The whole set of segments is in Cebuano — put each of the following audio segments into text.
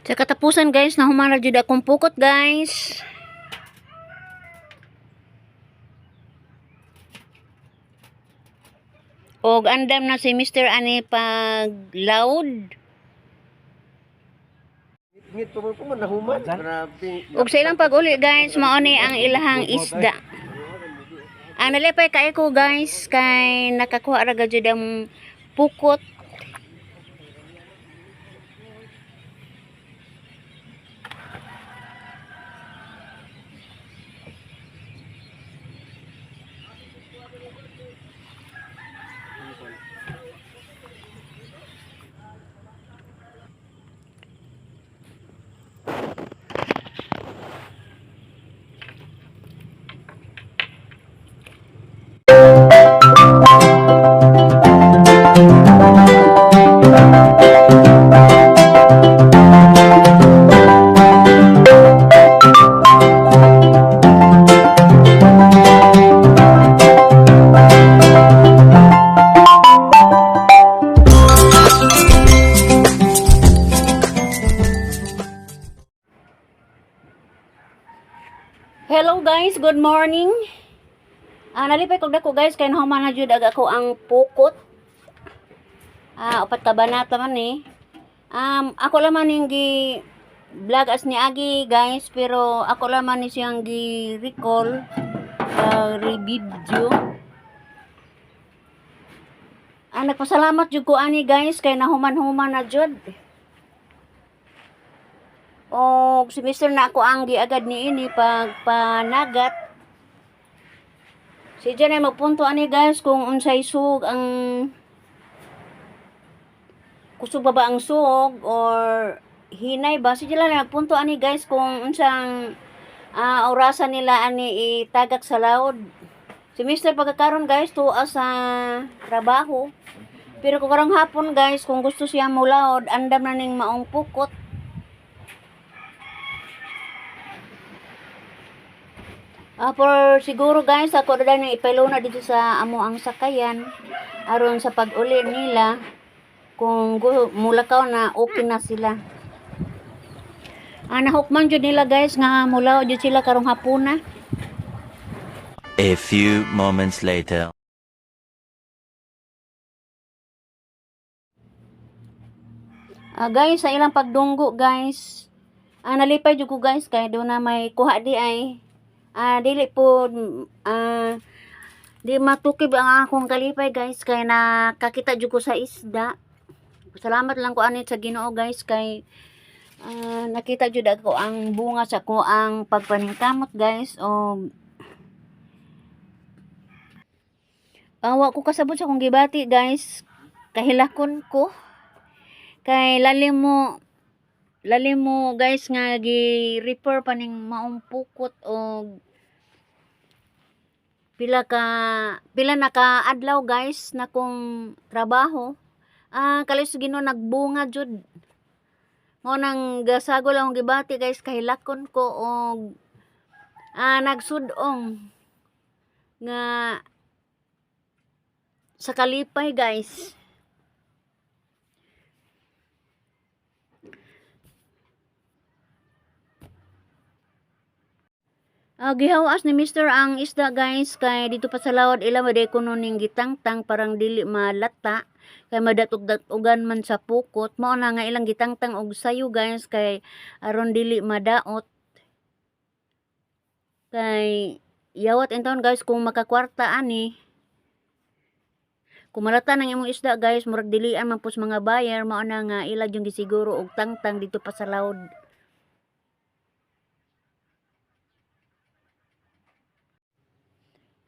Sa katapusan, guys, nahuman na jud akong pukot, guys. Og andam na si Mr. ani pag loud. Ngit pa man ko man nahuman. Grabe. Og sa ilang pag-uli, guys, mao ni ang ilahang isda. Ang nalipay kay ko, guys, kay nakakuha ra gud ang pukot. Hello guys, good morning. Nalipay kog dako, guys, kay nahuman na jud ag ako ang pukot. Upat ka banata man eh. Ako lang man ning gi vlog as ni Agi, guys, pero ako lang man ni siyang gi recall re-video. Nagpasalamat jud ko ani, guys, kay nahuman-human na jud. Og si Mr. na ako ang giagad ni ini pag panagat. Si Jan ay magpunto ani, guys, kung unsay sug ang kusog ba ang suog or hinay ba. Si Jan lang nagpunto ani, guys, kung unsang orasan nila ani itagak sa laod. Si Mr. pagkakaroon, guys, tuwa sa trabaho. Pero kung karong hapon, guys, kung gusto siya mulaod, andam na ning maong pukot. For siguro, guys, ako na nang ipiluna dito sa amo ang sakayan aron sa pag-uli nila kung mulakaw na, okay na sila. Nahukman jud nila, guys, nga mulaw jud sila karong hapuna. A few moments later. Guys, sa ilang pagdunggo, guys. Nalipay jud ko, guys, kay do na may kuha di ay. Dili po di matukib ang akong kalipay, guys, kay nakakita jud ko sa isda. Salamat lang ko ani sa Ginoo, guys, kay nakita jud ako ang bunga sa ko ang pagpaningkamot, guys, o wa ko kasabot sa akong gibati, guys, kahilakon ko kay lalim mo, guys, nga gi-refer pa ning maong pukot og pila na ka adlaw, guys, na kong trabaho. Kalis Ginoo, nagbunga jud mo nang gasagol akong gibati, guys, kahilakon ko og nagsudong nga sa kalipay, guys. Gihawas ni Mr. ang isda, guys, kay dito pa sa lawad ila maday kuno ning gitangtang parang dili malata kay madatog-datugan man sa pukot. Mao na nga ilang gitangtang og sayo, guys, kay aron dili madaot, kay yawat intawon, guys, kung makakwarta ani kung malata nang imong isda, guys, murag dilian man pus mga buyer. Mao na nga ila yung gisiguro og tangtang dito pa sa lawd.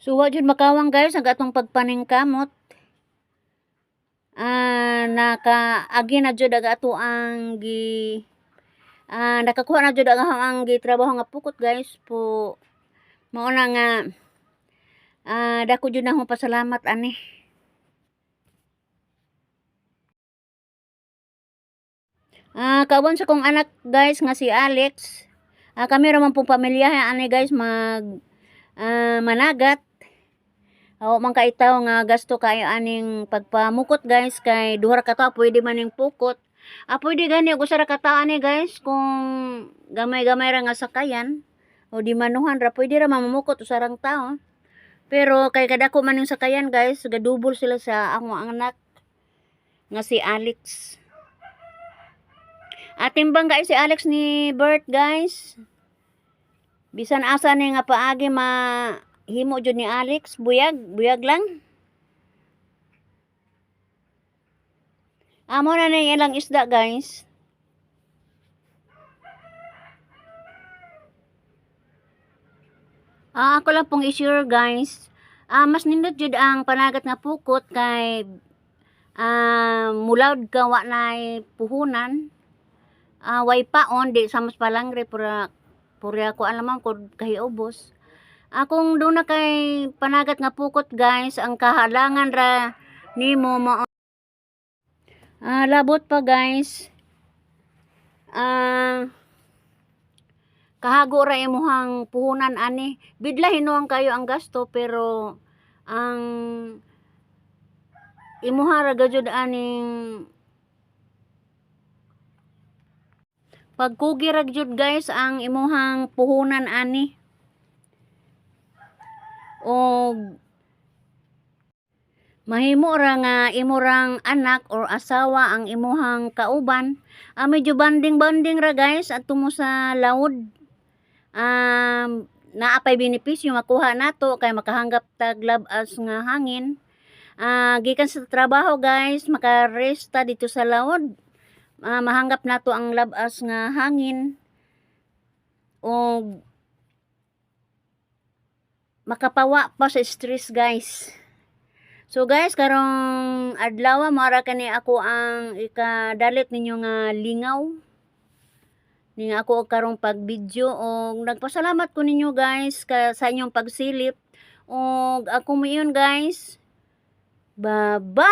So wa jud makawang, guys, ang atong pagpaningkamot. Nakaagi na jud ang ato ang gi nakakuha na jud ang gitrabaho nga pukot, guys, po. Mao na nga dako jud na akong pasalamat ani. Kauban sa kong anak, guys, nga si Alex. Kami ra man pong pamilya ani, guys, mag managat. Aw man kaitaw nga gasto kayo aning pagpamukot, guys, kay duha ra ka tawo pwede man ning pukot. Ah, pwede gani og usa ra ka tawo ani, guys, kung gamay-gamay ra nga sakayan o di manuhan ra, pwede ra mamumukot usa rang tao. Pero kay kadako man yung sakayan, guys, gadubol sila sa akong anak nga si Alex. Atimbang guys si Alex ni Bert, guys. Bisan asa ni nga paagi ma himo jud ni Alex, buyag, buyag lang. Amo na ni ilang isda, guys. Ah, ako lang pong i-share, guys. Ah, mas nindot jud ang panagat nga pukot kay mulawd ka, wa nay puhunan. Ah, way paon di sa mas palangre pura pura ko alam ko kahiubos. Akong doon na kay panagat nga pukot, guys, ang kahalangan ra nimo mao. Ah, labot pa, guys. Ah, kahago ra imuhang puhunan ani. Bidla hinuang kayo ang gasto, pero ang imuha ra gajud aning pagkugi ra gyud, guys, ang imuhang puhunan ani. Og mahimo ra nga imurang anak or asawa ang imuhang kauban. Ah, medyo banding-banding ra, guys, adto mo sa laod. Naa pay benepisyo makuha nato kay makahanggap tag labas nga hangin. Ah, gikan sa trabaho, guys, makarest ta dito sa laod. Ah, mahanggap nato ang labas nga hangin. Og makapawa pa sa stress, guys. So guys, karong adlaw mara kani ako ang ikadalit ninyo nga lingaw. Ning ako og karong pag-video og nagpasalamat ko ninyo, guys, ka sa inyong pagsilip. Og ako moingon, guys. Bye-bye.